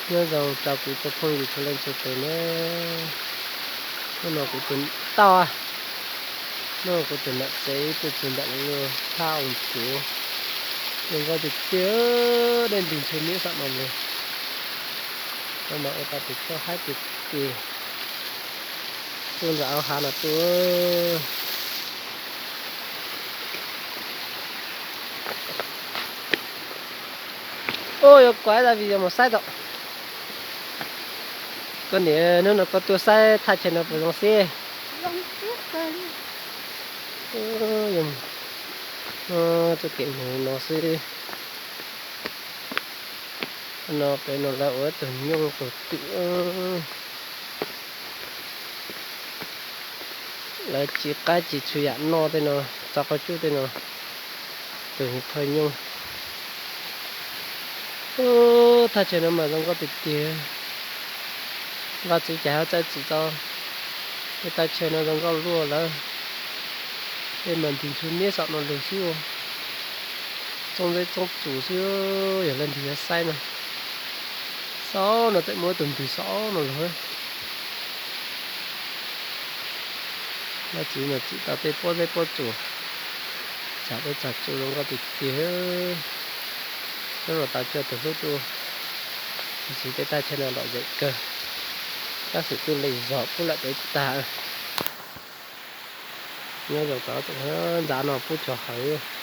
Nyob zoo rau kuv ib tsoom phooj ywg txhua leej txhua tus nawb. Hnub no kuv tus tau, hnub no kuv tus niam tsev ib tug txiv ntawm lub thaj oos tsuv, zoo nkauj tiag tiag, dej ntws ntshua miab saum no li. Rau mas ua tau tus tshoj haib tiag tiag, tuaj ntawm hauv hav no tuaj. Ua yuav kuav David yuav mus saib tau. Koj niam, hnub no koj tuaj saib thaj chaw no puas zoo xwb? Txoj kev mus no xwb. No pem no lawv ua ib tug nyooj tug twm. Lawv tsis qab tsis tshwm yam noj tej no, txog qhov cub tej no, tus niag phaj nyooj. Thaj chaw no mas zoo nkauj tiag tiag. Vaj txwv cas ho txawj txwm tau tej thaj chaw no zoo nkauj luaj lawm. Tej mas ntws ntshua miab saum no lug xwb. Txooj ntxeb txooj txus xwb, yog leej twg yuav saib no. Saum no tseem muaj ib tug ntws saum no los. Vaj txwv mas txwm tau tej pob zeb pob tsuas, txag dej txag tsua zoo nkauj tiag tiag. Nyob los tau cuag tus hlub dua, tiam sis tej thaj chaw no lom zem kawg, tab sis kuj li zog pub lawm pem tag. Nyob zoo tau ntxa no pub tso hawv.